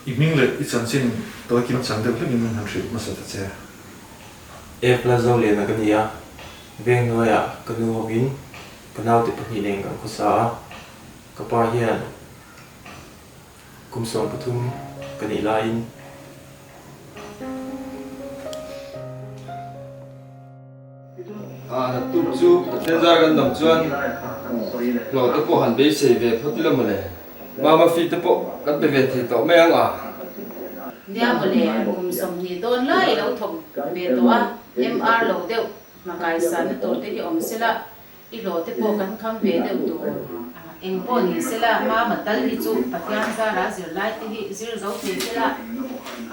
I hming leh i chanchin tawi kim chang deuh hlekin min han hrilh hmasa ta che. Ep la Zoliana ka ni a, veng hnuaiah ka nu hovin ka naute pahnih nen kan khawsa a, ka pa hian kum 13 ka nih laiin. Naktuk chu Pathian zar kan dam chuan hlawh te pawh han beisei ve phawt ila mawle. Mama fee te pawh kan pe ve thei tawh mai ang a. Nia mawle, kum 20 dawn lai lo thawk ve tawh a, MR lo deuh hmakaisana tur te hi awm sela, I hlawh te pawh kan kham ve deuh tur. Eng pawh ni sela, Mama tal hi chu Pathian zara zirlai te hi zir zo thei sela,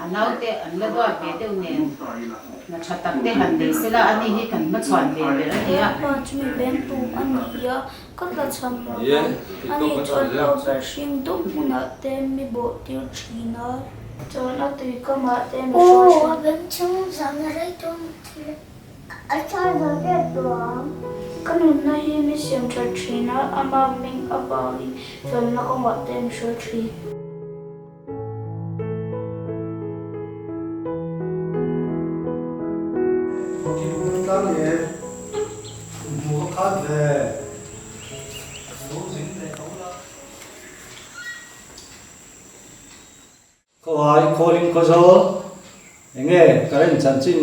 a naute an la duat ve deuh nen hna tha tak te han nei sela, ani hi kan hmachhuan ve ber a nia. Pa chu mi vengtu a ni a, ka tlachham lo mai. Ani chu a hlo ber hring dum hmunah te mi bawh tir thin a. Chuan a tui kamah te mi hruai thin. Aw, a beng chhung zan a rei dawn thil. A tha zo tep tawh ang. Ka nunna hi mi siam tha thin a, ama hming avangin felna kawngah te mi hruai thin. Tlang e, hmuh a khat ve. Lo zin leh tho la. Khawai calling Khawzawl, enge current chanchin?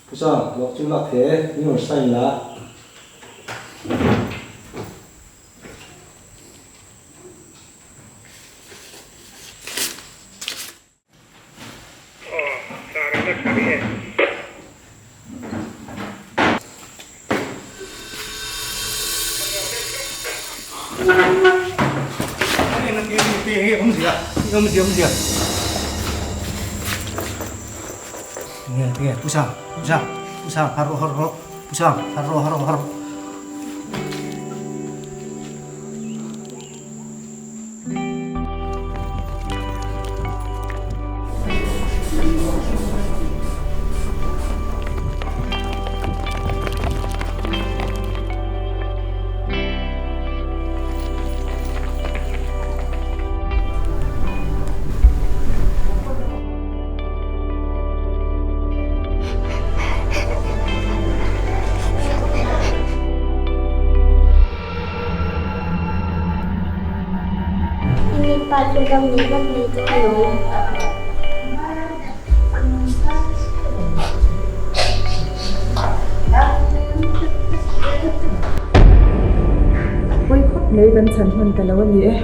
Pu Sang, hlawh chu lak the, min rawn sign la. Mi pa chu dam ni vek ni chu a lo. Pawi khawp mai kan chhan hman ta lo a ni e.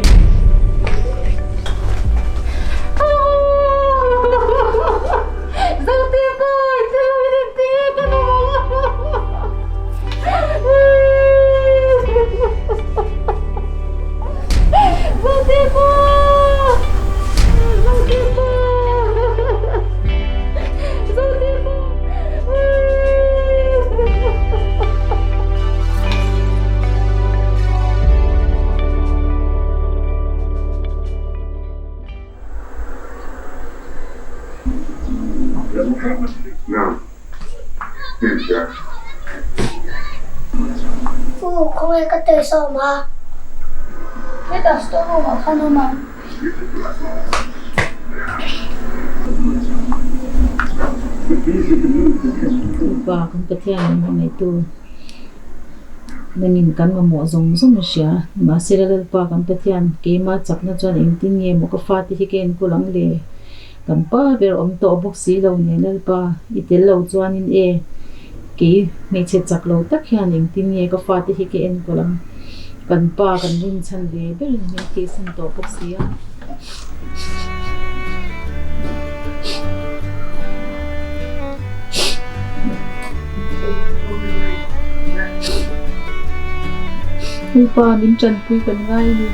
Pu, khawnge ka toys a awm a? Hetah store room ah khan awm ang. Upa kan Pathian in hmangaihtu nangin kan mamawh zawng zawng a hria. Nimahsela Lalpa kan Pathian keimah chakna chuan engtin nge maw ka fate hi ka enkawl ang le? Kan pa ber awm tawh bawk si lo nen Lalpa i tel lo chuanin e, kei hmeichhe chak lo tak hian engtin nge ka fate hi ka enkawl ang? Kan pa kan rinchhan ve berin min thihsan tawh bawk si a. Lalpa min tanpui kan ngai a ni.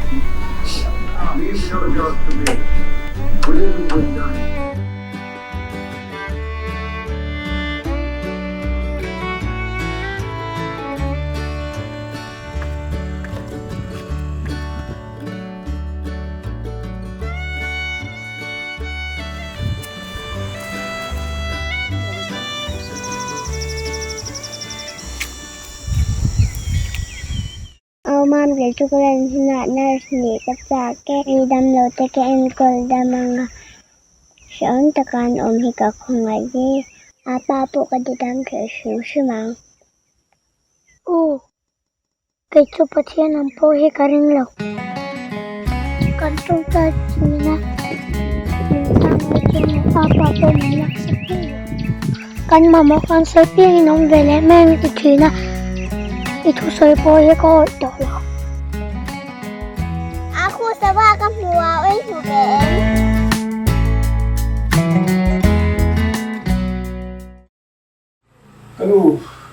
Mam kei chu ka len hunah nurse nih ka chak e. Mi damlo te ka enkawl dam anga hrehawm taka an awm hi ka khawngaih e. Apa pawh ka ti dam thei hrim hrim ang. U. Kei chu Pathian ang pawh hi ka ring lo. Kan tawngtai thin a, min tan ai chuan a pa pawh min laksak daih lo. Kan mamawh khan sawi piangin awm ve leh mai ang ti thin a, i thusawi pawh hi ka awih tawh lo. A khu sava ka hmu a, ui hmu ve em? Ka nu,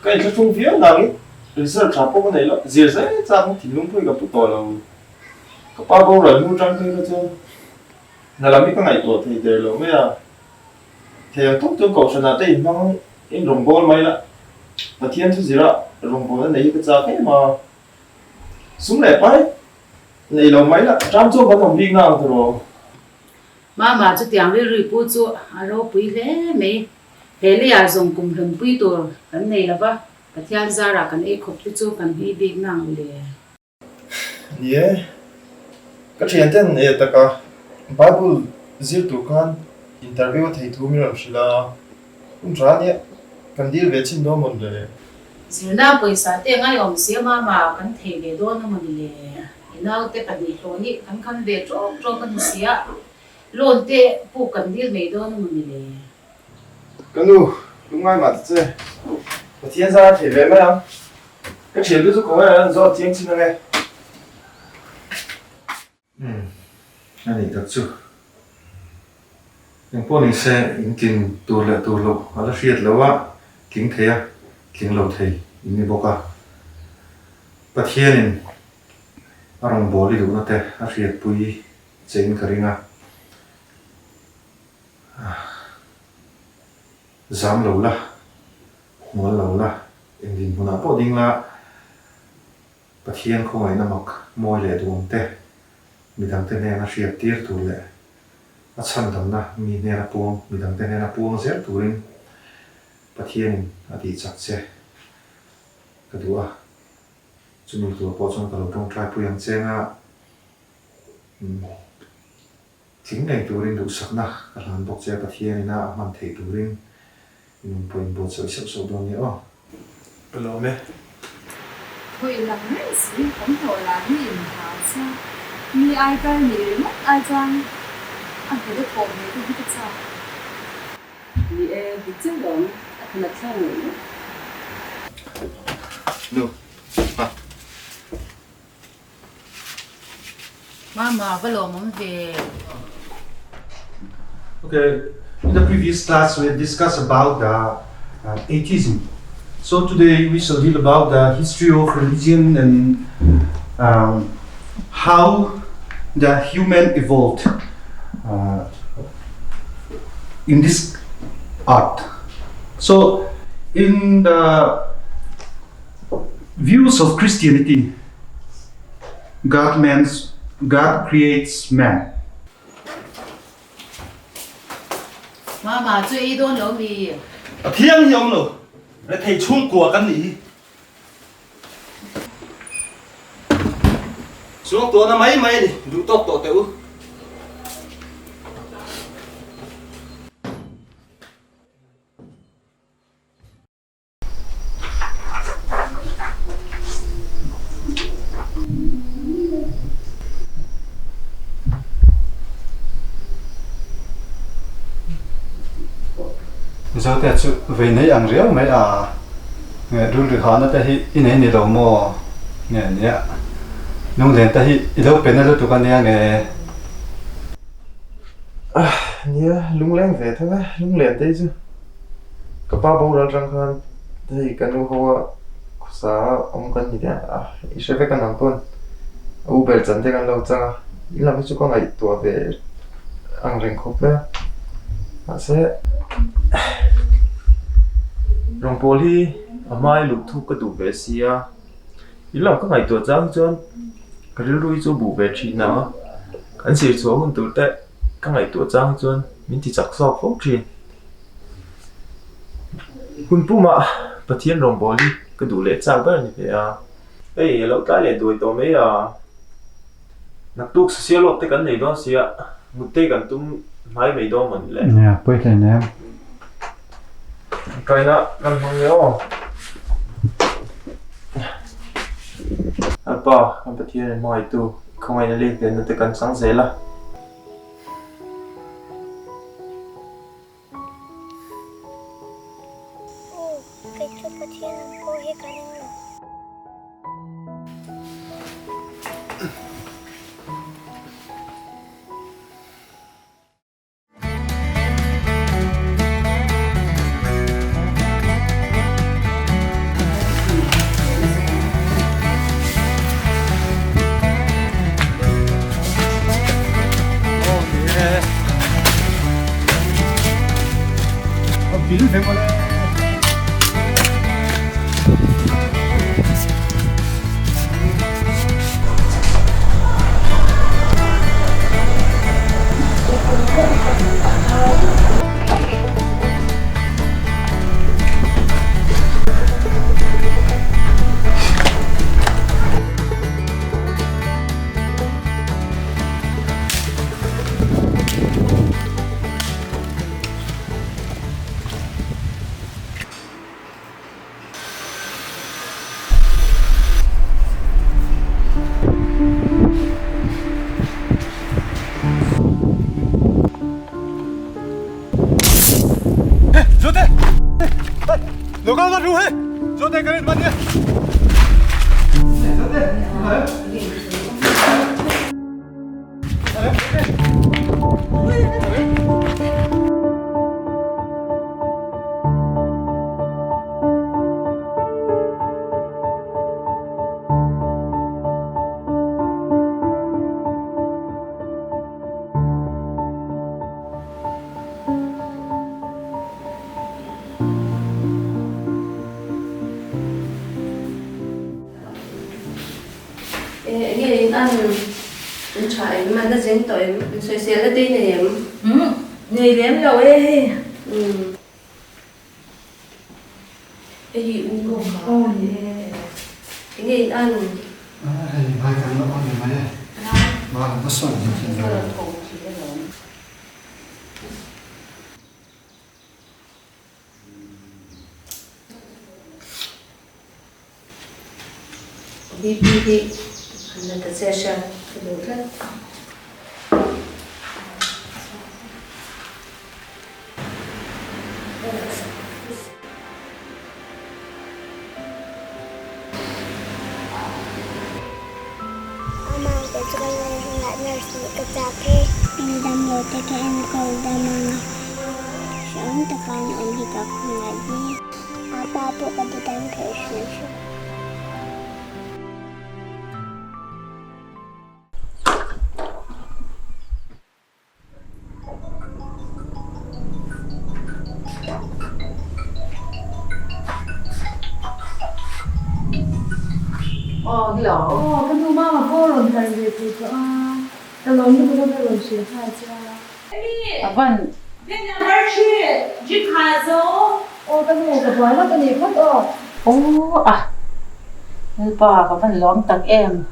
ka inthlahrung viau nangin result tha pawh ka nei lo, zir zel chak in thinlung pawh hi ka pu tawh lo. Ka pa boral hnu tang phei kha chuan hna lam hi ka ngaihtuah thei der lo mai a, thei ang tawk chuan kohhranah te inhmang in rawngbâwl mai la, Pathian chu zira rawngbâwlna nei hi ka chak em a, sum leh pai nei lo mai la, ṭam chuan kan awm bik na ang tiraw? Mama chutiang rilru pu chu a ropui hle mai. He leiah zawng kum hlunpui tur kan nei lo va, Pathian zarah kan ei khawp te chu kan hlui bik nang le. Ni e, ka thianten e taka Bible zir tur khan interview a thei thu min rawn hrilh a, hun tha ania, kan deal ve chhin dawn mawn le. Zirna pawisa te ngaiawm sia mama kan thei ve dawn a mawni le, i naute pahnih hlawh hi kan kham ve tawk tawk a ni sia, loan te puk kan deal mai dawn a mawni le. Ka nu, lungngai mah ta che. Pathian zar a thei ve mai ang. Ka thian te chu khawngaih an zawt chiang chin ange. Umm, a nih tak chu. Engpawh ni se in tlin tur leh tur loh a la hriat loh a, tling thei a, tling lo thei in ni bawk a. Pathianin a rawngbâwl i duhna te a hriatpui che in ka ring a. Zam lo la, hmual lo la, eng dinhmunah pawh ding la, Pathian khawngaihna mak mawi leh duhawm te, midangte hnena hriat tir tur leh a chhandamna mi hnena puang, midangte hnena puang zel turin Pathianin a tih chak che ka duh a. Chumi tur pawh chuan ka lo tawngtai pui ang che nga. Tling ngei turin duhsakna ka hlan bawk che a, Pathian ina a hman theih turin i nun pawh inbuatsawi sauh sauh dawn nia aw. Ka lawm e. Khawi lang reng si, kan hlawh lah hi inhau sia, mi ai kal nih ringawt ai chuan a nghet a thawh ve te hi ka chak. Ni e, dik chiah lawm, a thanat thlak ngawih ngawih. Nu, ha. Mama va lawmawm ve. Okay, in the previous class we discussed about the uh, atheism. So today we shall deal about the history of religion and um, how the human evolved uh, in this art. So in the views of Christianity, God man's God creates man. Mama chu ei dawn lo mi? Pathian hi awm lo, rethei chhungkua kan nih hi. Suangtuahna mai mai a ni, duh tawk tawh teh u. Mizote chu vei nei ang riau mai a, nge rilru hahna te hi i nei ni lo maw? Nge nia, lunglen te hi i lo pe na lutuk a nia nge? Nia, lungleng ve tho e, lunglen te hi chu. Ka pa boral atang khan hei ka nu ho a khawsa a awm kan ni teh a, i hre vek a nang pawn a u ber chan te kan lo chang a, in lam hi chu ka ngaihtuah ve ang reng khawp mai a, mahse rawngpawl hi a hmai luh thuk ka duh ve si a, in lam ka ngaihtuah chang chuan ka rilru hi chu a buh ve thin a, kan sir chhuah hun tur te ka ngaihtuah chang chuan min ti chak zawk fo thin. Hun pumah Pathian rawngbâwl hi ka duh leh chak ber a ni ve a. Hei a lo tlai leh duai tawh mai a, naktuk social work te kan nei dawn sia, mut te kan tum hnai mai dawn maw ni le? Nia, pawi hle nen. Kaina kan hmang nge aw. Lalpa, kan Pathian in hmangaihtu, i khawngaihna leh hlianna te kan chang zel a. Aw, kei chu Pathian ang pawh hi ka ring lo. Enge in an in tha em an la zin tawh em in sawisel na te i nei em? Umm nei lem lo e hei. Umm hei hi u bawk a. Aw ni e. Enge in an? Hei hmai kan la awm ni mai e. Hma kan va sawn thin thin lo. BP hi han la ta che hriat ka duh tlat. Amah te chu ka lan hunah nurse nih ka chak e. Mi damlo te ka enkawl dam ang a, hrehawm taka an awm hi ka khawngaih hle. A pa pawh ka ti dam thei hrim hrim. Aw hello. Aw ka nu mama pawh rawn kal ve thei tawh a, ka lawm lutuk a ka rawn hrilh nghal che a. A van. Aw ka nu ka buai lawk a ni phawt aw. Aw a, Lalpa ka van lawm tak em.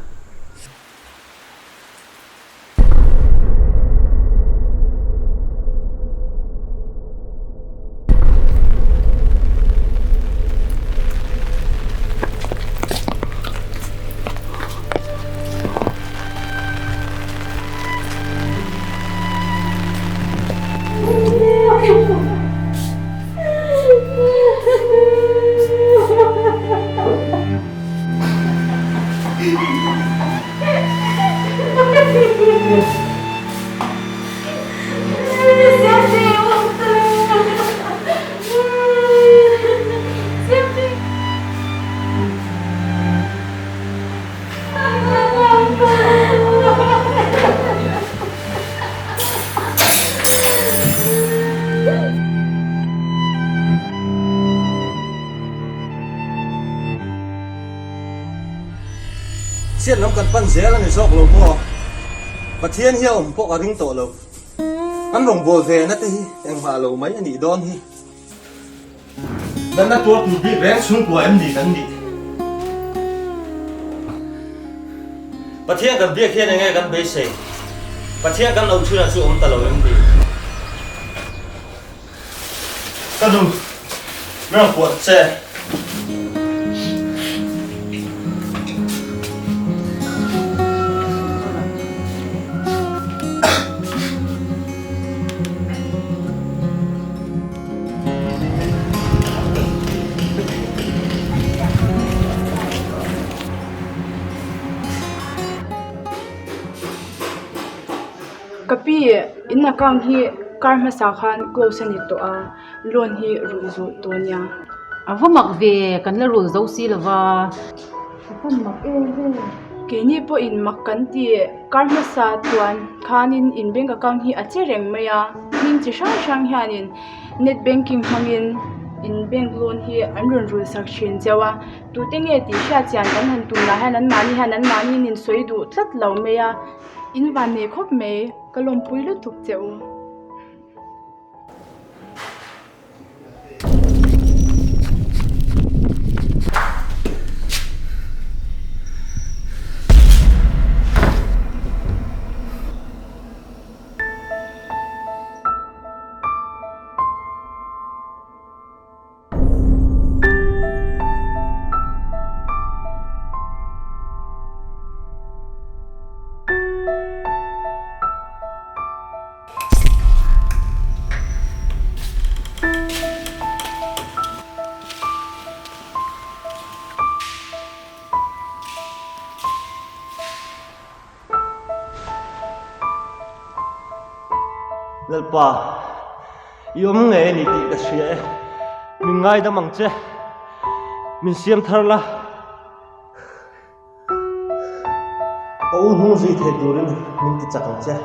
Chhiat lam kan pan zel a ni zawk lo maw? Pathian hi a awm pawh ka ring tawh lo. Kan rawngbâwl ve na te hi engmah lo mai a nih dawn hi. Natna tuar tur bik reng chhungkua em ni kan nih? Pathian kan biak hian enge kan beisei? Pathian kan lo chhunah chu awm ta lo em ni? Ka nu, min rawn kuah che. Ka pi, in account hi kar hmasa khan close a ni tawh a, loan hi rulh zawh tawh a nia. A va mak ve, kan la rulh zo si lo va. A va mak em em. Keini pawhin mak kan ti, kar hmasa chuan khanin in bank account hi a che reng mai a, hming chi hrang hrang hianin net banking hmangin in bank loan hi an rawn rulh sak thin cheu a. Tute nge tih hriat chian kan han tum lah hian anmahni hian anmahni in sawi duh tlat lo mai a, in van nei khawp mai, ka lawmpui lutuk che u. Lalpa, i awm ngei a ni tih ka hria e. Min ngaidam ang che. Min siam thar la. Ka u hnung zui thei turin min ti chak ang che.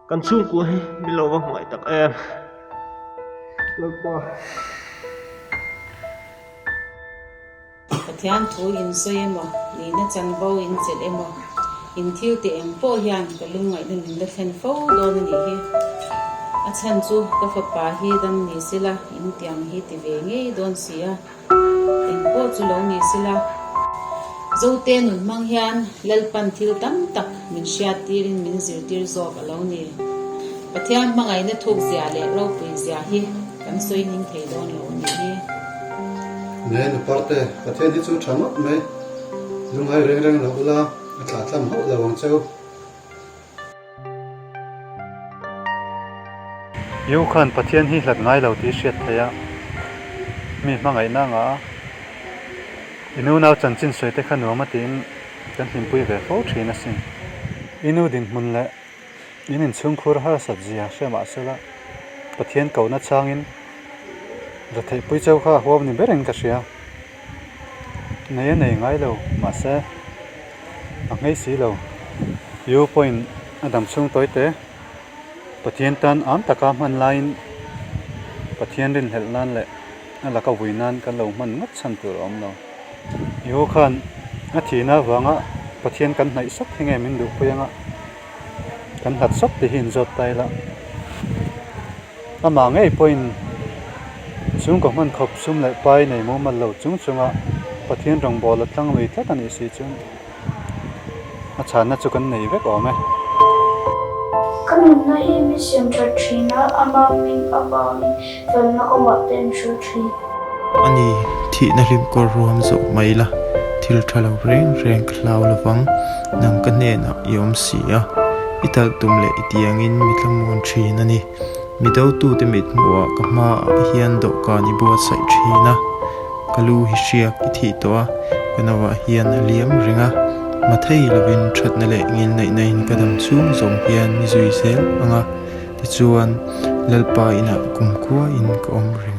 Kan chhungkua hi min lo va hmangaih tak em. Lalpa. Pathian thu in sawi emaw, nihna chanvo in chelh emaw, in thil tih eng pawh hian ka lungngaihna min la thlen fo dawn a nih hi. A chhan chu ka fapa hi dam ni sela in tiang hi ti ve ngei dawn si a. Eng pawh chu lo ni sela, Zote nun hmang hian Lalpan thil tam tak min hriat tirin min zirtir zawk a lo ni. Pathian hmangaihna thuk zia leh ropui zia hi kan sawi ning thei dawn lo a nih hi. Nge Nuparte, Pathian hi chu tha ngawt mai. Lunghai reng reng lo ula, a thlah tlam hauh lo ang cheu. Iu khan Pathian hi hlat ngai lo tih hriat theih a, mi hmangaihna a ngah a. I nu nau chanchin sawi te kha nuam a tiin kan hlimpui ve fo thin asin. I nu dinhmun leh in inchhungkhur harsat zia hre mah sela Pathian kohna changin retheihpui cheu kha a huam ni berin ka hria. Nei a nei ngai lo mahse a nghei si lo. U pawhin a dam chhung tawi te Pathian tan am taka hman laiin Pathian rinhlelh nan leh a laka vui nan kan lo hman ngawt chhan tur a awm lo. U khan a thihna avanga Pathian kan hnaih sawt hi nge min duhpui anga kan hlat sawt tih hi inzawt ta ila. Amah ngei pawhin chhungkaw hman khawp sum leh pai nei mumal lo chung chunga Pathian rawngbâwl a tlang lui tlat a nih si chuan a chhanna chu kan nei vek awm e. Ka nunna hi mi siam that thin a, ama hming avangin felna kawngah te an hruai thin. A ni, thihna hlim kawr ruam zawh mai la, thil tha lo reng reng ka hlau lovang, nang ka hnenah i awm si a, i talh tum leh i tiangin mi thlamuan thin a ni. Mi dotute mithmuhah ka hmaah hian dawhkan i buatsaih thin a, ka lu hi hriak i thih tawh a, ka nauah hian a liam reng a, mathei lovin thatna leh ngilnaihna in ka dam chhung zawng hian mi zui zel ang a, tichuan Lalpa inah kumkhua in ka awm reng.